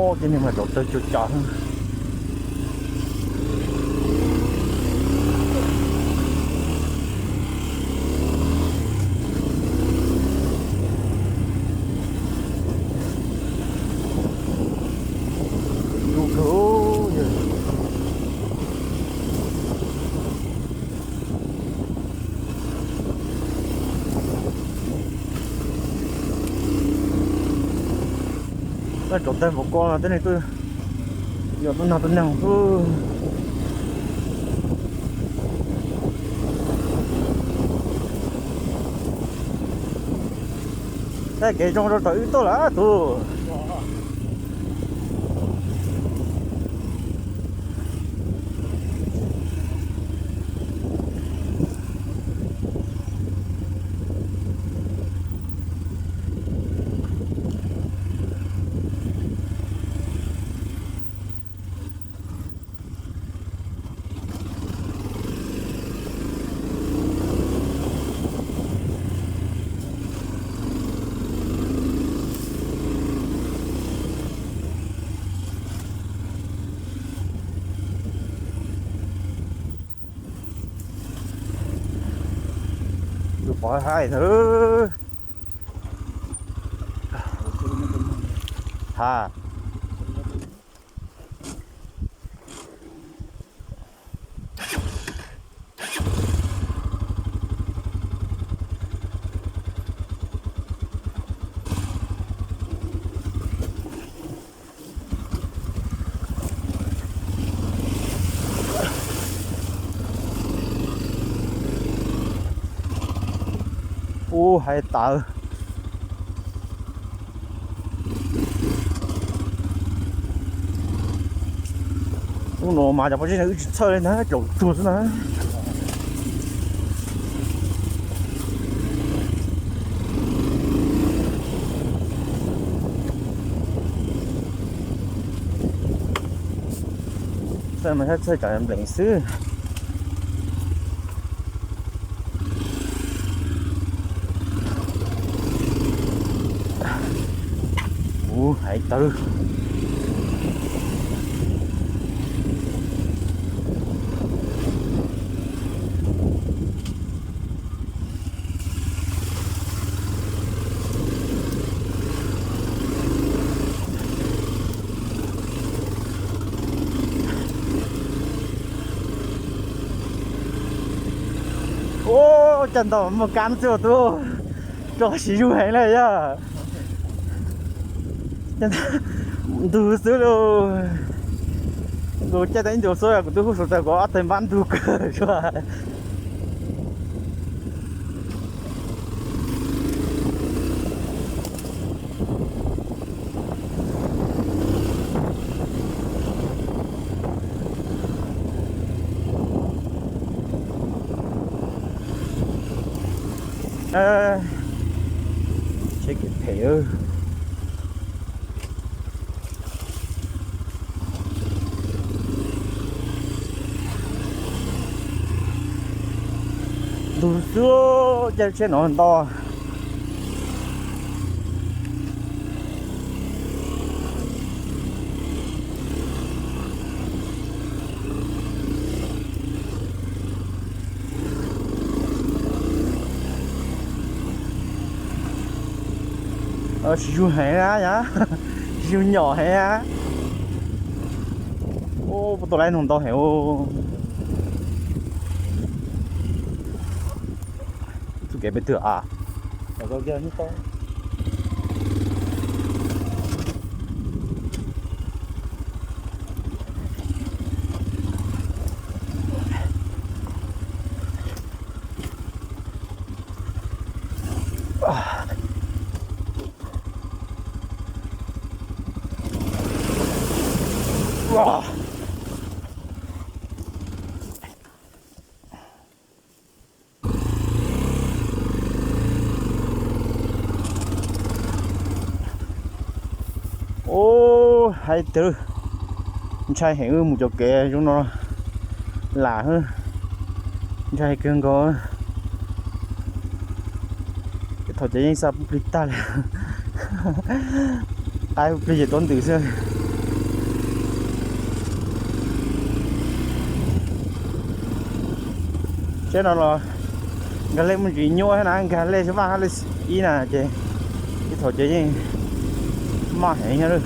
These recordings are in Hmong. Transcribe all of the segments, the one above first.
Ces niag mas rau tawg cuag cas. Rau tawg npaum ko no tej neeg twb yog tuaj nag tuaj noog xwb. Tej kev zoo rau tom wb tuaj lawm tus. Tus pov haib ntawd. Ha. Ub, hais tawv. Ub, no mas cov pob zeb no wb tsis txhawj li ntag, caum tsuag xwb na. Txhawj mas txhawj tsam nplees xwb. Ub, hais tawv. Ub, cas ntaus mus kab xwb tus, rau siv zug heev li yog. Ntug xwb lauj. Kuv caij tau ib ntus xwb kuv twb hu xov tooj kuv ob teg npab ntug kawg. Tsheb kev phem. Ntug xwb, caij tsheb no nto. Siv zug heev na yog, siv zug nyom heev. Ub, puas tau lawv nug ntau heev. Txuj kev peb twg a? Ub, hais tias ntshai heev, wb mus cov kev zoo no lam, ntshai kawg nkaus. Thaum ces yeej xa plig tag li, qaib plig ces tuab ntws xwb. Thiab no los nkag lej muaj ntsis nyuaj thiab na, nkag lej xab vaj hab lej ib na ces ib thaum ces yeej maj heev thiab lawm.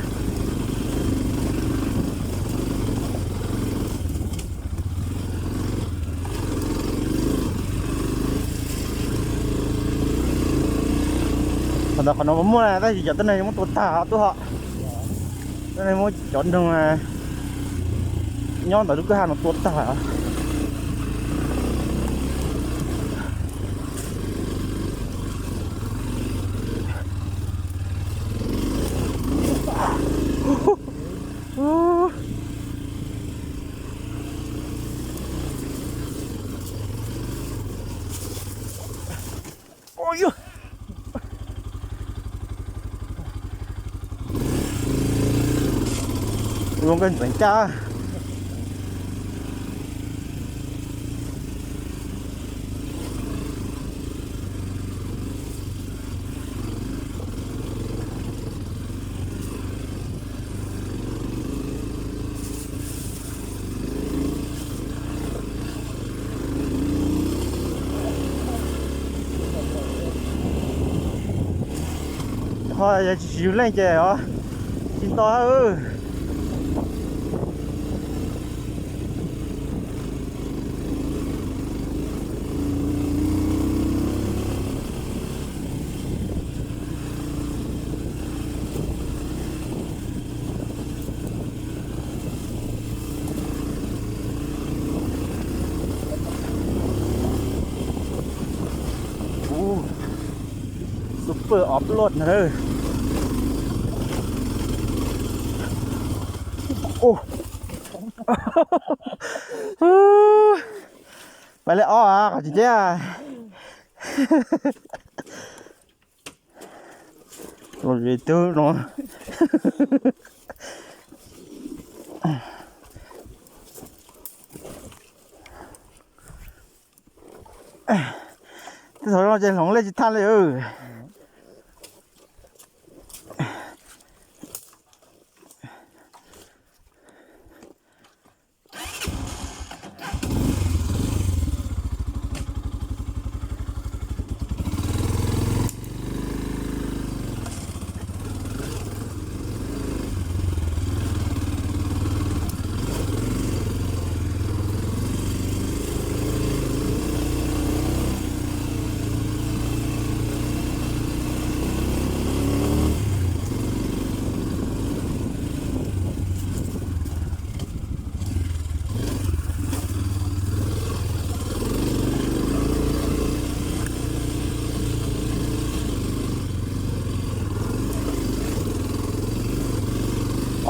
Qhov ntawd qhov no muaj na, tab sis cov tib neeg muab tua tag tub hom. Tib neeg muab cov noog nyob ntawm lub kwj ha no tua tag. Zoo nkauj ntxeev caj. Qhov yog tsis yug leej ces os, tsis nto. Ub, super offroad na. Ub, pais li ob qhov tsis ceb. Los zis tub no. Tej thaum no ces hloov lej tsis thaj li.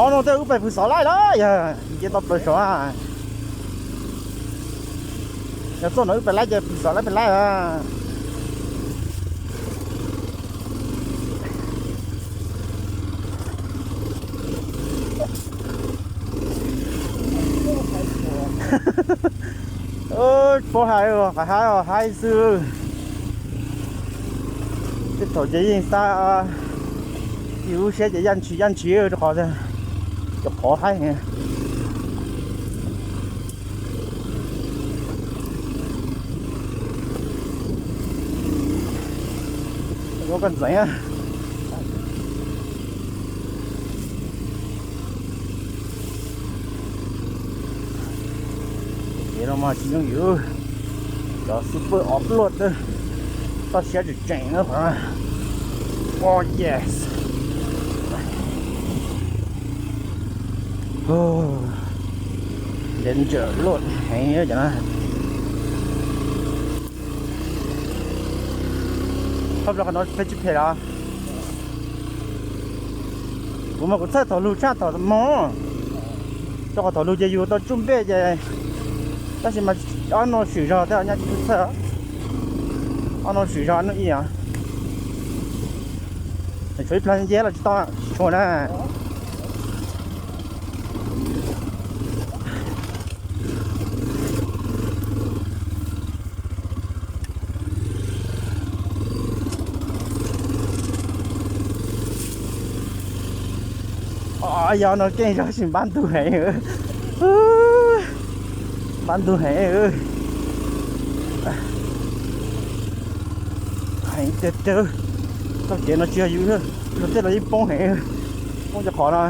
Ob no tej wb pais pw xov laij lawm yog nce tau plaws saud. Yog txoj no wb pais laij ces pw xov laij pais laij. Paub hais, qhov haib os haib xwb. Tej thaum ces yeej xav, ib lub siab ces yaj ntshis yaj ntshis rau qhov cov qhov haib. Koj ntxeev. Kev no mas tsis yooj yim, cov super offroad, toj siab tseem tseem na qhov no. Oh yes. Danger load heev cov no. Qhov no peb tsis phem los. Kuv mas kuv txhawj thaum lug tshaj thaum moog, rau qhov thaum lug ces yus tau tsuj npej ces, tab sis mas ob no swm zog tej nyaj tsis txhawj, ob no swm zog no ib os. Tshuav ib plag nce los tsis tau, tsis tshua na. Yog no keej zog sis npab ntug heev, npab ntug heev. Heev tiag tiag, txoj kev no tsis yog yus, yog tej los yeej poob heev, poob cov qhov no.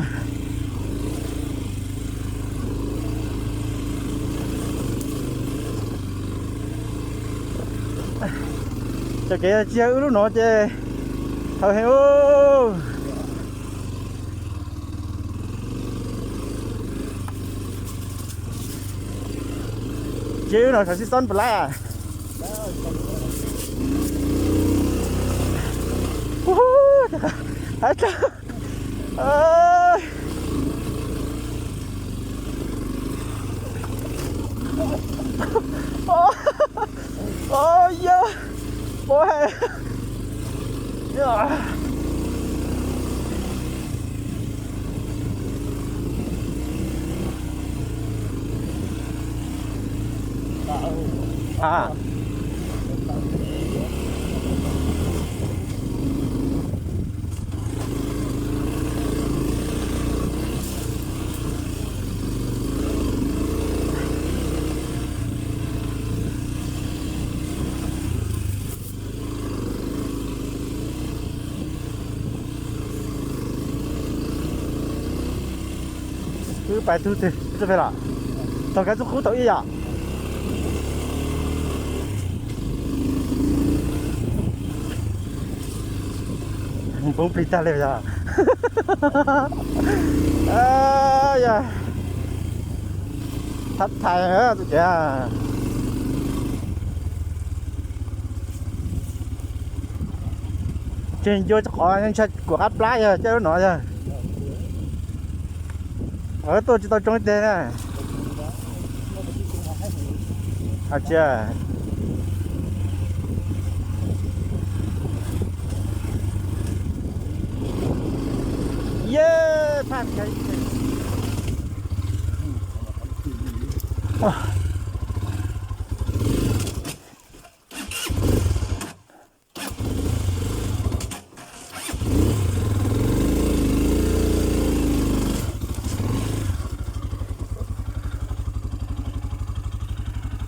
Cov kev tsis yog wb lub no ces thaum heev. Ces wb no sawv sib xob npam lab. Oj, yog, ua, Wb pais tug twg txoj pem los? Tog kab txuj qub tau ib yam. Poob plig tag li yog. Yog thab thais tus kev. Ces ncua qhov ntshai kuam qab plab yog caij lub no yog. Tuaj tsis tau tsoo ib teg na. Cia. Ye, phaj.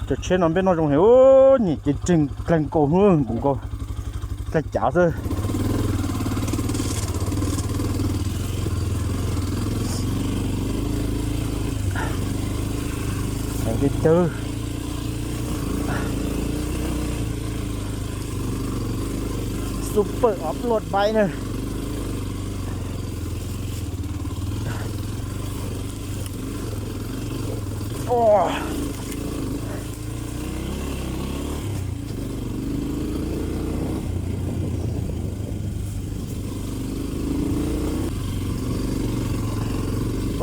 Cov tsheb no npej noj zoo heev, nyem cev reeg dleeg nkaus hnub npaum nkaus, dleeg cav xwb. Heev tiag tiag. Super Offroad bike na.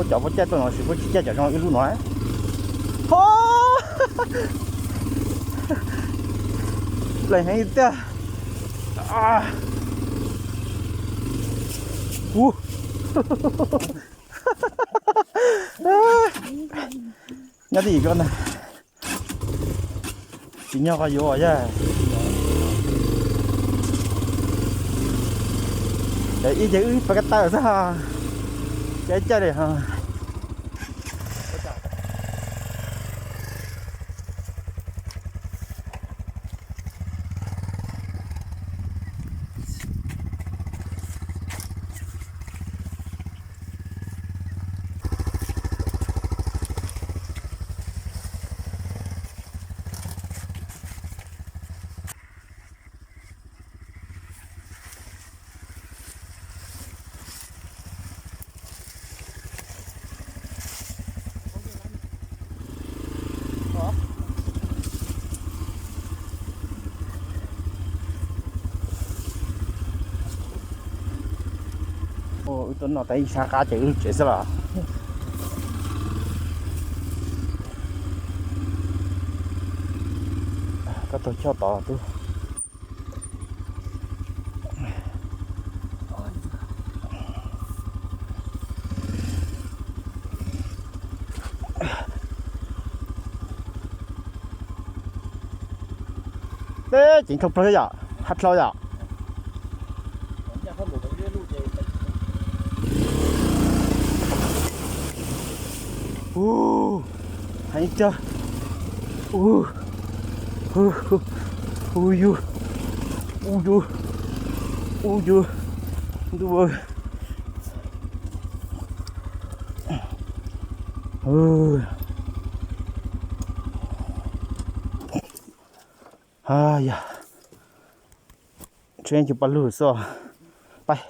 Puab cov puab caij tuaj no tsis, puab tsis caij cov zoo ib lub no. Ho, lees heev tiag. Ub, nyob twj ywm ko ntag. Tsis nyob qhov yuav yog. Ces ib ces wb pab kab taw xwb ho. Ces caij li ho. Wb tuaj noj tau ib sab qab ces wb tsev xwb los. Koj taug choj tod tub. Teb ceev dhau plaws yom, hab dlhau yom. Ub, heev tiag. Ub, Hu, hu, hu yus, hu yus, hu yus, ntuj. Hu, ha yog, tseem cov paj lug xwb. Pais,